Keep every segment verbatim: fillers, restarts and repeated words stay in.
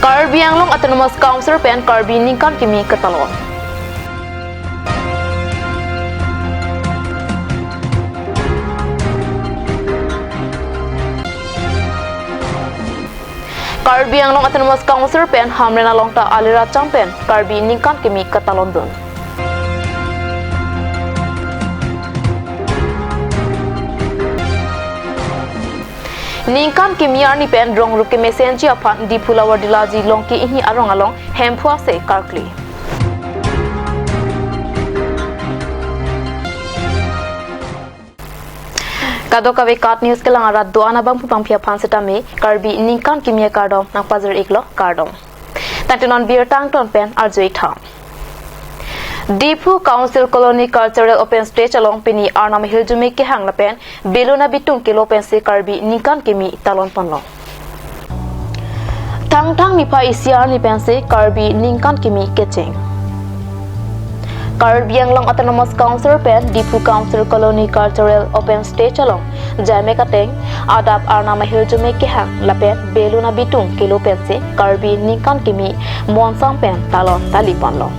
Karbi Anglong Autonomous Council pen Karbi ningkan kimi katalon. Karbi Anglong Autonomous Council pen Hamren along ta alira cham pen Karbi ningkan kimi katalondun. Ningkan kimi arni pen rong rup kemesenji aphan Diphu Lower Dilaji Longki Inghi arong along Hemphu ase karkli. Kadokave KAT News kelang arat do-an abangphu bangphi aphan setame Karbi ningkan kimi akardom nangpajir iklo, kardom. Tangte non birta angton pen arju-ik tha. Diphu Council Colony Cultural Open Stage along pini Arnam ahirjume kehang lapen balloon abitung kelo pensi Karbi ningkan kimi talon ponlo. Thangthang niphai isi arni pensi Karbi ningkan kimi kecheng. Karbi Anglong Autonomous Council pen Diphu Council Colony Cultural Open Stage along jaimek ateng adap Arnam ahirjume kehang lapen balloon abitung kelo pensi Karbi ningkan kimi monsam pen talon tali ponlo.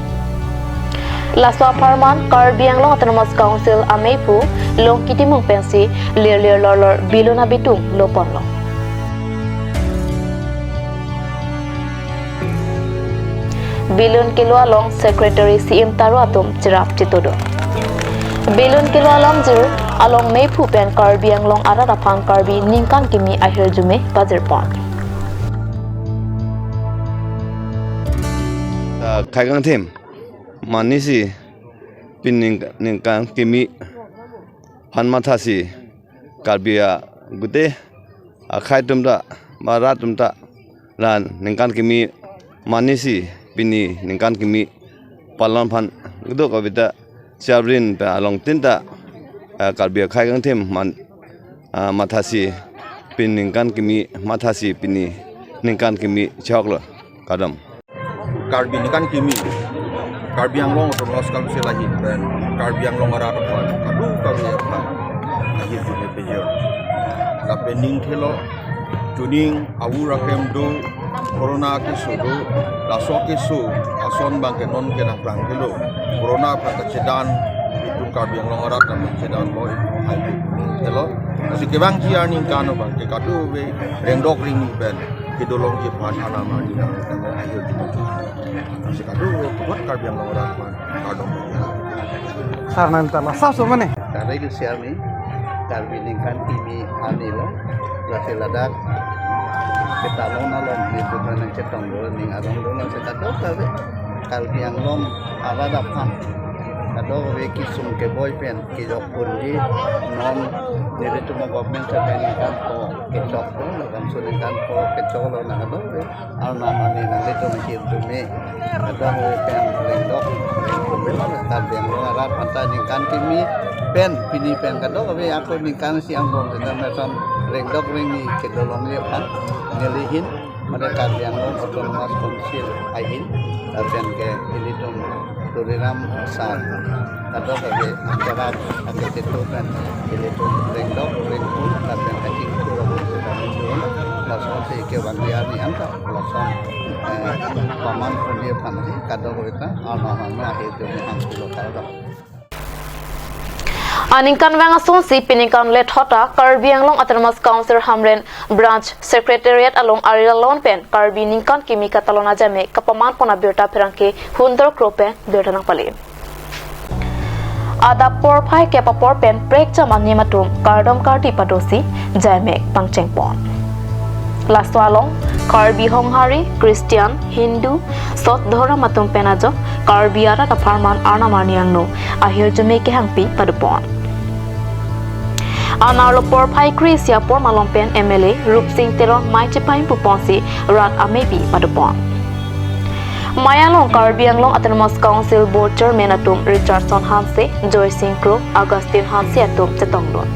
Laso apharman Karbi Anglong Autonomous Council ameiphu Longki Timung pensi lir lir lor lor balloon abitung lo ponlo. Balloon kelo along Secretary C M Taro atum cherap chetongdun. Balloon kelo along jir along meiphu pen Karbi Anglong arat aphan Karbi ningkan kimi ahirjume pajir pon. Ah, khei kangthim manisi pini ningkan kimi aphan mathasi Karbi a gute akhei atum ta, ba rat atum ta, la ningkan kimi manisi pini ningkan kimi palon aphan kedo kavita siabrin pen along tin ta, ah, Karbi akhei kangthim man, ah, mathasi pini ningkan kimi, mathasi pini ningkan kimi choklo, kardom. Karbi ningkan kimi, Karbi Anglong Autonomous Council ahin pen Karbi Anglong arat aphan kadokave aphan ahirjume pajir. Lapen ning thelo, chuning aur akrem do, corona keso do, laso keso ason abangke non ke nangplang kelo. Corona aphan kachedan itum Karbi Anglong arat nang chedanlo itum hai thelo. Lasi kevangji aningkan abangke kadokave rengdok rengni pen kedolongji aphan Arnam arni nang ahirjume. Lasi kadokave apot Karbi Anglong arat aphan kardom. Sar nang ta laso so mane. Tare ke siami Karbi ningkan kimi arni lo, lasi ladak ketalon along ni putra nang chetongdun ning arong dun, lasi kadokave Karbi Anglong arat aphan kadokave kesung keboi pen kejok ponji, non nelitum government servant ningkan ko kechoklo, labangso ningkan ko kechoklo, nang kadokave Arnam arni nanglitum ahirjume kadokave pen rengdok rengkun lo, Karbi Anglong arat aphan ta ningkan kimi pen pini pen kadokave ako ningkan isi angbong seta meson rengdok rengni kedolongji aphan neli ahin, mane Karbi Anglong Autonomous Council ahin, lapen ke ilitum Tuliram sar kadokave acara aketitu pen ilitum rengdok rengkun lapen kachingthur abang seta ningdun, lasonsi kevangji arni anta lason, eh, paman ponji aphansi kadokave ta Arnam arni ahirjume hangpilo, kardom. Aningkanvang asonsi peningkan lethot ta Karbi Anglong Autonomous Council Hamren Branch Secretariat along ari lalon pen Karbi ningkan kimi katalon ajaimek kapaman pon abirta pherangke Hundor Kro pen birta nangpale. Adap porphai kep apor pen prekjam anim atum kardom kardi padosi jaimek pangcheng pon. Laso along Karbi Honghari, Christian, Hindu, sot dhorom atum pen ajok Karbi arat apharman Arnam arni angno ahirjume kehangpi pado pon. Anerlo porphai kre-isi apor malom pen M L A Rupsing Teron mei chepahingpu ponsi rat amepi pado pon. Mei along Karbi Anglong Autonomous Council Board Chairman atum Richardson Hanse, Joysing Kro, Augustine Hanse atum chetongdun.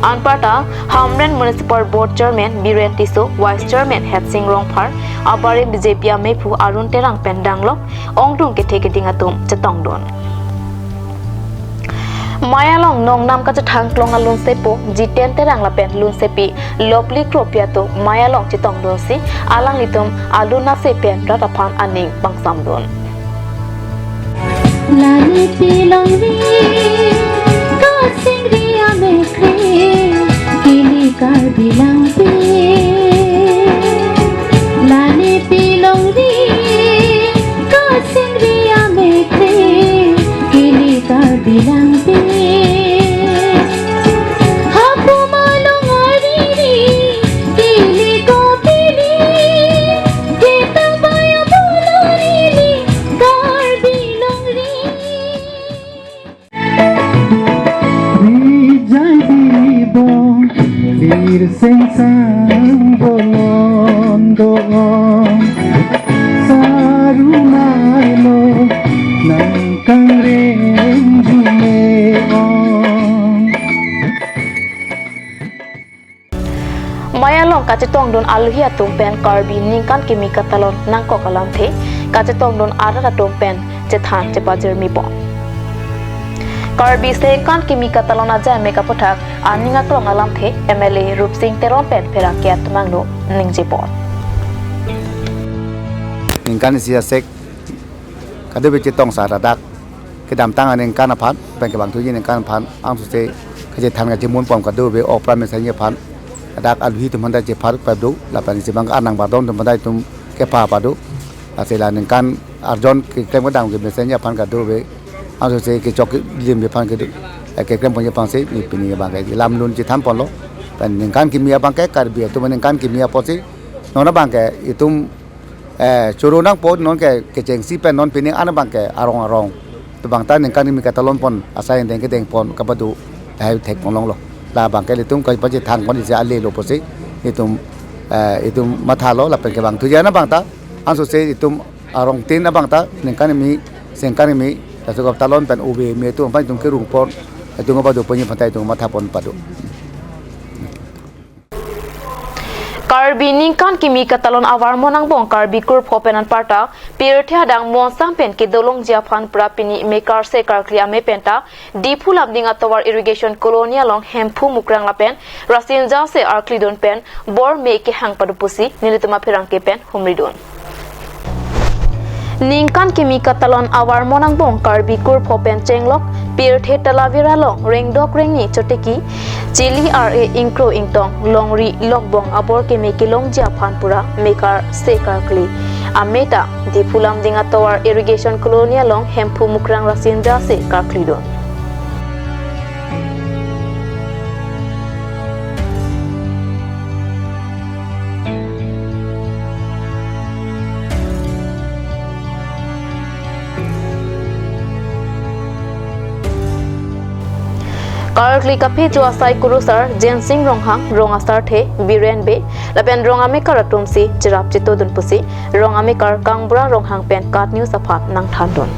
Anparta Hamren Municipal Board Chairman Biren Tisso, Vice Chairman Hetsing Rongphar, abarim B J P ameiphu Arun Terang pen danglok ongdung kethe keding atum chetongdun. Mei along nongnam kachethang klong alunsepo Jiten Terang lapen lunsepi Lovely Kropi atum mei along chetongdunsi alanglitum alun ase pen rat aphan aning pangsamdun. Lani pilongri, kosingri amekre, kili Karbi langpi. Lani pilongri, kosingri amekre, kili Karbi langpi. Hapu malong ariri, kili kopili, kita baya bolorili, Karbi longri. Rijai dibong, lir sengsang bolon doong. Saru mailo, nang kangreng jume ong. Mei along kachetongdun aluhi atum pen Karbi ningkan kimi katalon nangkok alamthe kachetongdun arat atum pen chethan chepajirmi pon. Karbi sengkan kimi katalon ajai mek aputhak aning aklong alamthe M L A Rupsing Teron pen pherangke atum angno ningje pon. Ningkan isi asek kadokave chetongsa ladak kedamtang aningkan aphan pen kevangthuji aningkan aphan angsose kachethan kachemun pon kadokave okpra mesenji aphan ladak aluhi atum aphan ta chepharuk pado lapen isi abang anang bardon atum aphan ta itum kepha pado. Lasi la ningkan arjon keklem kedam kemesenji aphan kadokave angsose kechok kelimji aphan kedo, eh, keklem ponji aphansi ne pini abangke lamlun chethan ponlo. Pen ningkan kimi abangke Karbi atum ningkan kimi apotsi non abangke itum eh, choro nangpo non ke kechengsi pen non pining an abangke arong arong. Tebang ta ningkan kimi katalon pon asai deng kedeng pon kapado dai thek pon longlo. La abangke ilitum kapachethan pon isi ale lo pusi itum, eh, itum mathalo lapen kevangthuji abang ta angsose itum arong tin abang ta ningkan kimi sengkan kimi laso katalon pen ove me atum aphan itum kerung pon itum kapado ponji aphan ta itum matha pon pado. Karbi ningkan kimi katalon avarmon angbong Karbi Kurpho pen anparta pirthe adang monsam pen kedolongji aphan pra pini Mekar se karkli amei penta Diphu Lumding atovar Irrigation Colony along Hemphu Mukrang lapen Rasinja se arklidun pen bor me kehang pado pusi nelitum apherangke pen humridun. Ningkan kimi katalon avarmon angbong Karbi Kurpho pen chenglok pirthe Talavera along rengdok rengni choteki chili ar-e ingkro ingtong longri lokbong abor keme kelongji aphan pura Mekar se karkli amei ta Diphu Lumding atovar Irrigation Colony along Hemphu Mukrang Rasinja se karklidun. Karkli kaphejo asai kurusar Jensing Ronghang, rong asarthe Biren Bey lapen rong amekar atumsi cherap chetodun pusi rong amekar Kangbura Ronghang pen KAT News aphan nangthandun.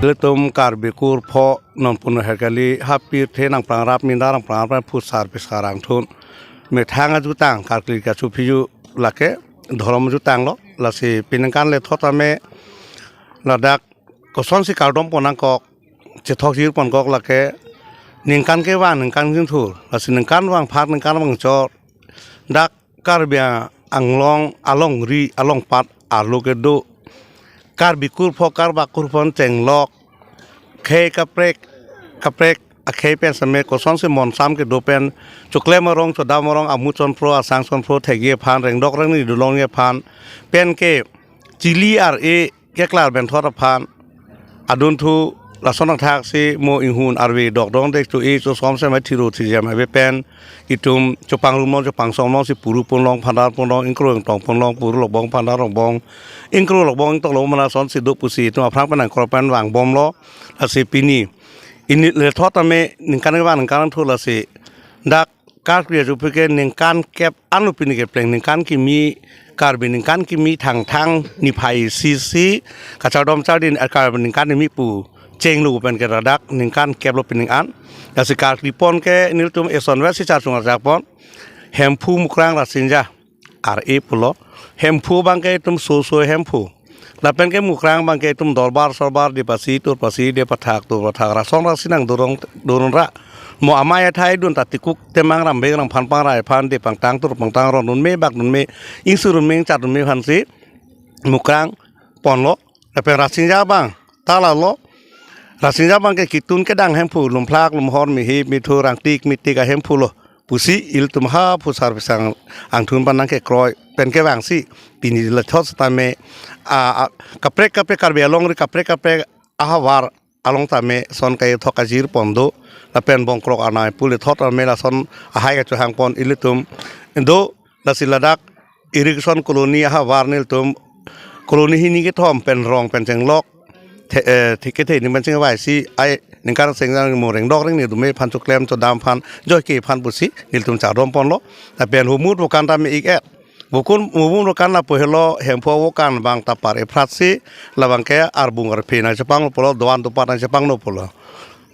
Ilitum Karbi Kurpho non puno herkali ha pirthe nangprangrap minda nangprangrap phusar pisarang thun methang ajutang karkli kachuphiyu lake dhorom ajutanglo. Lasi piningkan le thot ame ladak kosonsi kardom pon nangkok, chethok jir pon kok lake ningkan kevang ningkan jingthur, lasi ningkan vangphar ningkan vangchor dak Karbi Anglong alongri alongpat arlo kedo Karbi Kurpho Karbi Kurpho chenglok khei kaprek kaprek akhei pen seme kosonsi monsam kedo pen choklem arong chodam arong amu chonpro asang chonpro thekji aphan rengdok rengni dulongji aphan pen ke chili ar-e keklar benthot aphan adunthu lason athaksi mo inghun arve dokdong dek cho-e chosom seme thiro thijem ave pen itum chopangrum long chopangsong longsi puru pon long phandar pon long ingkro ingtong pon long puru lokbong phandar lokbong ingkro lokbong ingtong lokbong mana sonsi do pusi itum aphrang pen angkor pen vangbomlo. Lasi pini ini lethot ame ningkan vang ningkan thu lasi dak Karkli ajupike ningkan kep anlo pini kepleng ningkan kimi Karbi ningkan kimi Thangthang niphai isi si kachardom chardi Karbi ningkan kimi pu chenglo pen ke ladak ningkan keplo pini an. Lasi Karkli pon ke nelitum eson versi charchung arjak pon Hemphu Mukrang Rasinja ar-e pulo. Hemphu abangke itum so so Hemphu. Lapen ke Mukrang abangke itum dorbar sorbar dipasi turpasi dipathak turpathak rasong rasi nang dorong dorong ra. Mo amei athai dun ta tikuk temang rambeng rangphan pangrai aphan dipangtang tur pangtang rondunme bakdunme ingsurunme ingchatdunme aphansi Mukrang ponlo. Lapen Rasinja abang ta lalo. Rasinja abangke kitun kedang Hemphu, lumphlak lumhor mihip mithu rangtik mitik aHemphu lo pusi ilitum ha phusar phisang angthun pen nangkekroi pen kevangsi pini lethot setame a, a, kaprek kaprek Karbi alongri kaprek kaprek ahavar along tame son kai thok kajir pon do lapen bongkrok anai pu lethot tame lason ahai kachohang pon ilitum do. Lasi ladak irrigation colony ahavar nelitum colony hini kethom pen rong pen chenglok the, eh, the kethe ni pen chengvaisi ai ningkan seng jang mo rengdok rengni dume aphan choklem chodam aphan joike aphan pusi nelitum chardom ponlo. Lapen humut vokan tame ik-et vokun humut vokan lapu helo Hemphu vokan abang ta par-e phratsi labangke arbung arphe nangchepanglo pulo doan dopat nangchepanglo pulo.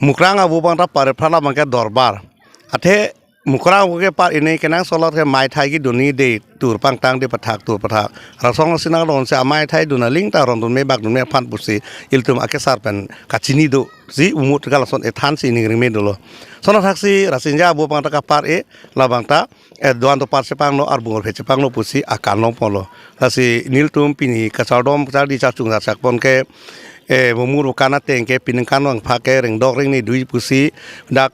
Mukrang abu abang ta par-e phrat labangke dorbar. Athe Mukrang abu ke par-e ne kenangsot ke amei athai kedunji de tur pangtang dipathak tur pathak rasong sinang ronsi amei athai dun aling ta rondunme bakdunme aphan pusi ilitum akesar pen kachini do si humut ke lason ethansi ning ringme dolo. Lason athaksi Rasinja abu abang ta kapar-e labang ta eh, doan dopat chepanglo arbung arphe chepanglo pusi akan long ponlo. Lasi nelitum pini kachardom kachardi charchung charchak pon ke eh, humut vokan ateng ke pini ningkan vangpha ke rengdok rengni dui pusi dak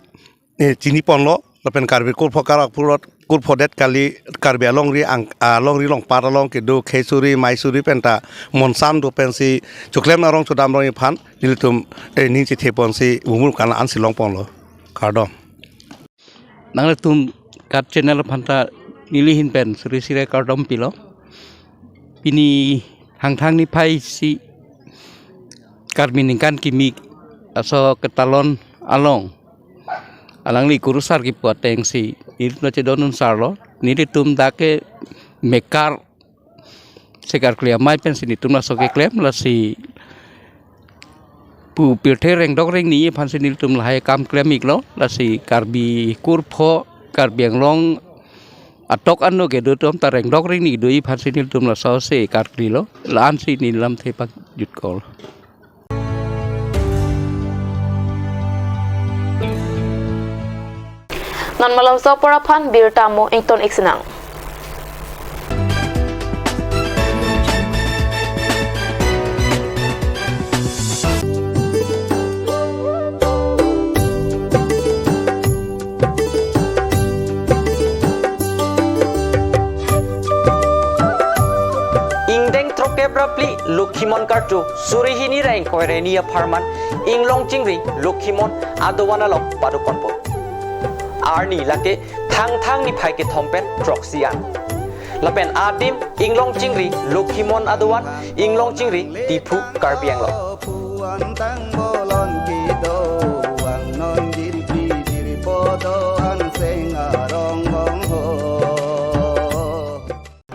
eh, chini ponlo lapen Karbi kurpho karak purot kurpho det kali Karbi alongri ang alongri longpat along kedo khei suri mai suri pen ta monsam do pensi choklem arong chodam arong aphan nelitum eh, ning chethe ponsi humut vokan ansi long ponlo. Kardom. Nanglitum kat channel aphan ta neli ahin pen suri suri kardom pilo. Pini Thangthang niphai isi Karbi ningkan kimi aso ketalon along alangli kurusar kipu atengsi nelitum chedondun sarlo. Nelitum dak ke mekar se Karkli amei pensi nelitum laso keklem lasi pu pirthe rengdok rengni aphansi nelitum lahai akam klem iklo. Lasi Karbi kurpho Karbi Anglong atok ano kedo atum ta rengdok rengni do aphansi nelitum laso se Karkli lo. La-ansi neli lamthe pajut kol. Non malomso apor aphan birta mo ington iksinang. Ingdeng throkkep ra phli Lokhimon kartu suri hini ra ingkoi ra hini apharman Inglong chingri Lokhimon adovan along pado ponpo. Arni lake Thangthang niphai kethom pen throksi an. Lapen adim Inglong chingri Lokhimon adovan, Inglong chingri Diphu, Karbi Anglong.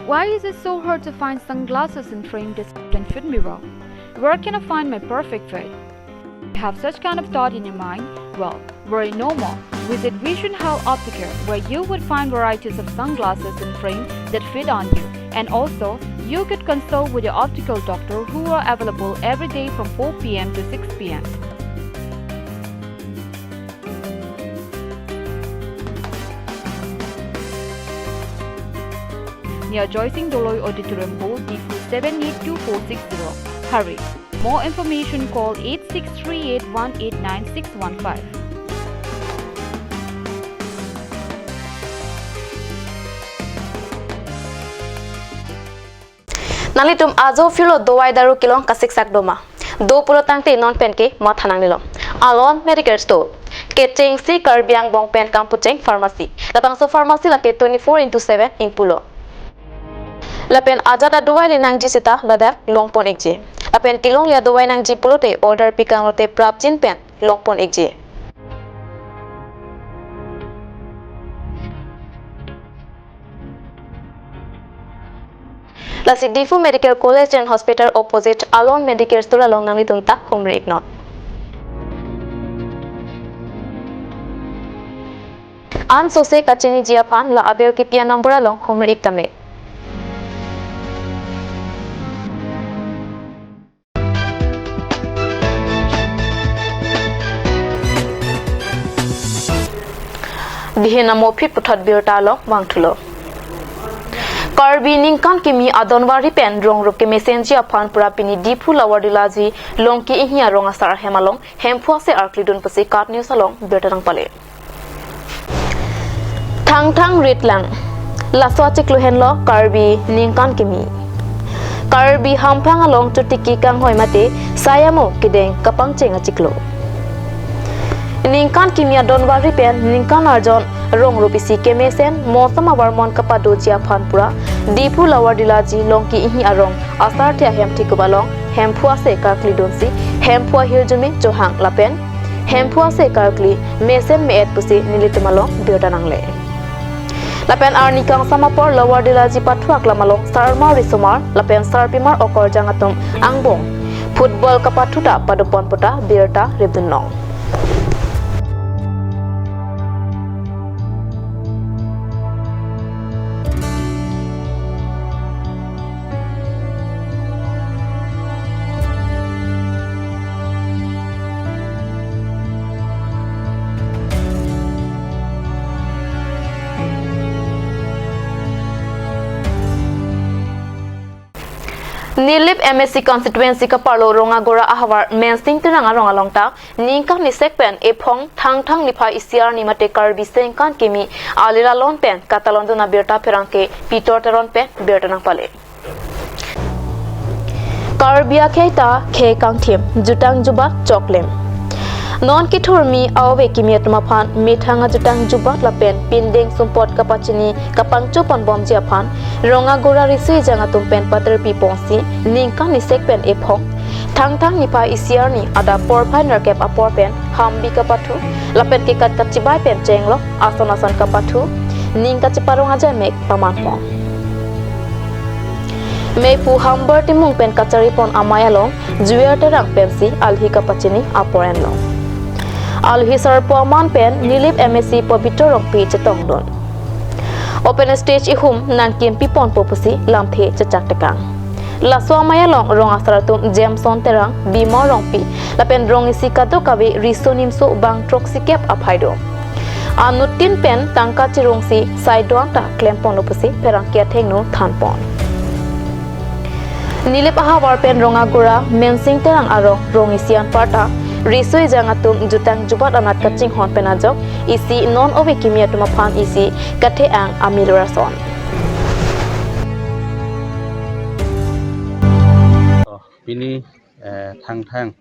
Why is it so hard to find sunglasses and frame that can fit me well? Where can I find my perfect fit? You have such kind of thought in your mind? Well, worry no more. Visit Vision Health Opticare, where you would find varieties of sunglasses and frame that fit on you. And also, you could consult with your optical doctor who are available every day from four p m to six p m. Near Joysing Doloi Auditorium Board, Diphu seven eight two four six zero. Hurry! More information, call eight six three eight one eight nine six one five. Nanglitum ajo phirlo dovai daru kelong kasiksak doma? Do pulo tangte non penke matha nangnelo. Alon Medical Store, kechengsi Karbi angbong pen kangpucheng pharmacy. Labangso pharmacy lake twenty-four into seven ingpulo. Lapen ajat adovai le nangji seta ladak longpon ikji. Lapen kelong ya dovai nangji pulote order pikang lote prapjin pen longpon ikji. Lasi Diphu Medical College and Hospital opposite Alon Medical Store along nanglitum ta humri iknon. An sose kachiniji aphan la abel kipi a-number along humri ik tame. Dihin amo phit puthot birta along vangthulo. Karbi ningkan kimi adonvari pen rong rup kemesenji aphan pura pini Diphu Lower Dilaji Longki Inghi arong asar ahem along Hemphu ase arklidun pusi KAT News along birta nangpale. Thangthang rit lang. Laso achiklo henlo Karbi ningkan kimi. Karbi hamphang along chotiki kanghoi mate sai amo kedeng kapangcheng achiklo. Ningkan kimi adonvari pen ningkan arjon rong rup isi kemesen mosam avarmon kapadoji aphan pura Diphu Lower Dilaji Longki Inghi arong asarthe ahem thikup along Hemphu ase karklidunsi Hemphu ahirjume chohang lapen Hemphu ase karkli mesen me-et pusi nelitum along birta nangle. Lapen arni kangsam apor Lower Dilaji pathu aklam along sarmar risomar lapen sarpimar okorjang atum angbong football kapathu ta padopon puta birta ripdunlong. Nilip M A C constituency kaparlo Rongagora ahavar Mensing Terang arong along ta ningkan nisek pen ephong Thangthang niphai isi arni mate Karbi sengkan kimi alila lon pen katalon dun abirta pherangke Pitor Teron pen birta nangpale. Karbi akhei ta khei kangthim, jutang jubat choklem. Non kethurmi a-ove kimi atum aphan methang ajutang jubat lapen pindeng sumpot kapachini kapangcho ponbomji aphan Rongagora riso-ejang atum pen paterpi ponsi ningkan nisek pen ephong Thangthang niphai isi arni adap porphai nerkep apor pen hambi kapathu lapen kekat kachibai pen chenglok ason ason kapathu ning kacheparong ajai mek paman pon. Mephu Hambar Timung pen kachari pon amei along Juer Terang pensi alhi kapachini apor enlo. Alhi sarpo aman pen Nilip M A C Pobitro Rongpi chetongdun. Open stage ihum nangkimpi ponpo pusi lamthe chechak tekang. Laso amei along rong asar atum Jameson Terang, Bimol Rongpi, lapen rong isi kadokave riso nimso bang throksi kep aphai do. Anuttin pen tangka chirungsi sai do-an ta klem ponlo pusi pherangke athengno than pon. Nilip ahavar pen Rongagora Mensing Terang arong rong isi anparta riso-ejang atum jutang jubat anat kachinghon pen ajok isi non ove kimi atum aphan isi kathe-ang amilur ason. Oh, pini, eh, Thangthang,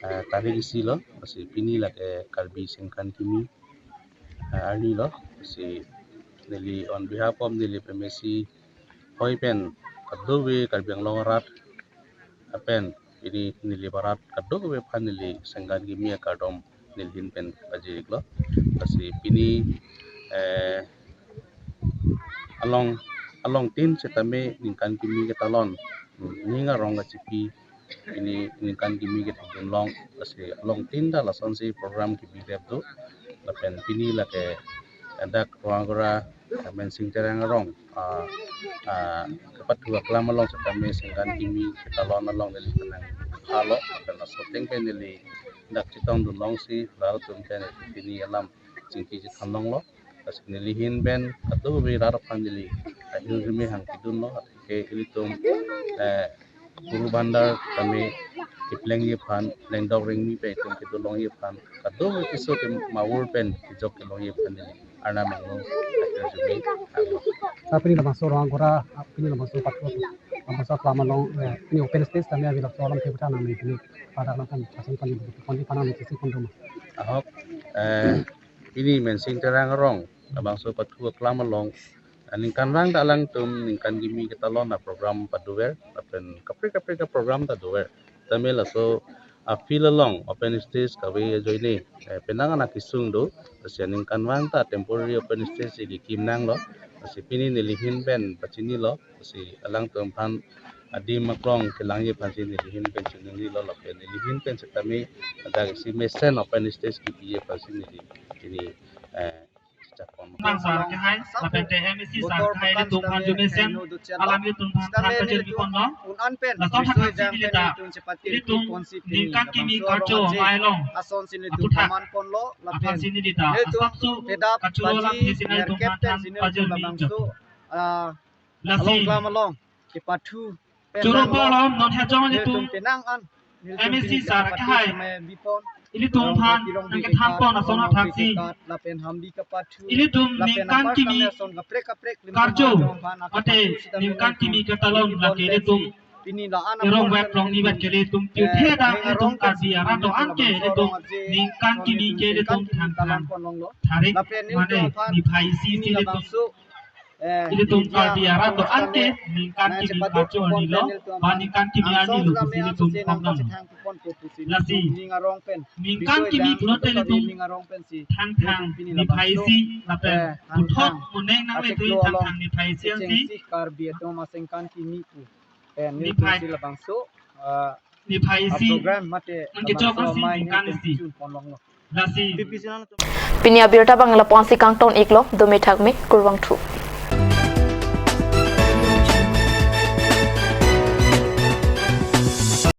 eh, tarik isi lo, lasi pini lake Karbi sengkan kimi, eh, arni lo, lasi neli on behalf of Nilip M A C hoi pen kadokave Karbi Anglong arat lapen pini Nilip arat kadokave aphan neli sengkan kimi akardom neli ahin pen pajir iklo. Lasi pini, eh, along, alongtin setame ningkan kimi ketalon, hmm, ning arong kachipi, pini ningkan kimi kethekdunlong, lasi alongtin ta lasonsi program kebi rep do, lapen pini lake dak Rongagora Mensing Terang arong, ah, ah, kapathu aklam along setame sengkan kimi ketalon along neli penang halo, lapen laso ateng pen neli dak chetongdunlongsi ral atum pen pini alam chingki chethanlonglo. Lasi neli ahin pen kadokave rat aphan neli ahirjume hang kedunlo, athe ke ilitum, eh, Guru Bandar kami keplengji aphan, lengdok rengmi pen itum kedunlongji aphan, kadokave keso ke mawur pen kejok kelongji aphan neli Arnam angno ahirjume hanglo. Sa pini labangso Rongagora, pini labangso pathu. Labangso aklam along, eh, pini open stage tame ave, labangso alam ke puthot nang pini pada alam kan pasang kan pon di panang ni kisi pon dum. Ahok, eh, pini Mensing Terang arong labangso pathu aklam along, eh, ningkanvang ta alangtum ningkan kimi ketalon aprogram padover, lapen kaprek kaprek aprogram ta dover. Tame laso a-field along open stage kave ajoine, eh, penang anak kesung do, lasi ningkanvang ta temporary open stage si kekim nanglo, lasi pini nelihin pen pachinilo, lasi alangtum aphan adim akrong kelangji aphansi nelihin pen chiningrilo, lapen nelihin pen setame dak isi mesen open stage kipiji aphansi neli pini, eh, chakon. Bang sar kehai, lapen te M A C sar kehai ilitum aphan jumesen, alam ilitum aphan than pajirpi ponlo. Lason athak si neli ta, ilitum ningkan kimi karcho amei along aphuthak aphansi neli ta asapso kachoro alam thesi nelitum aphan than pajirpi jok. Lasi along klam along kepathu pen choro nanglo. Polom non hejong ilitum ilitum penang an M A C sar kehai ilitum aphan nangkethan pon ason athak si. Lapen hamdi kepathu. Ilitum lapen ningkan apar kimi tame ason kaprek kaprek ilitum karcho aphan nangkepathu mate sitame ningkan ilitum kimi ketalon pon lake pen ilitum si pini la an erong apor wet pen rong ni ilitum, wet ke ilitum eh, pirthe dam ilitum arong pen Karbi si arat do-an ke labangso ilitum arong aje ningkan ason kimi ilitum ke ilitum ningkan kimi than than than pon longlo. Tharik lapen mane ilitum aphan niphai isi pini si ilitum labangso eh, ilitum ilitum Karbi arat do-an ke ningkan kimi karcho arnilo, ba ningkan kimi arnilo pusi ilitum kong nanglo. Lasi ningkan kimi pulote ilitum thangthang niphai isi lapen puthot moneng nang le thui thangthang niphai isi ansi. Karbi atum asengkan kimi pu. Eh, niphai isi labangso, eh, niphai isi program mate nangkechok labangso ansi amei ningkan isi chun pon longlo. Lasi pini abirta abang lapu-an si kangton iklo, dome thakme, kurvangthu.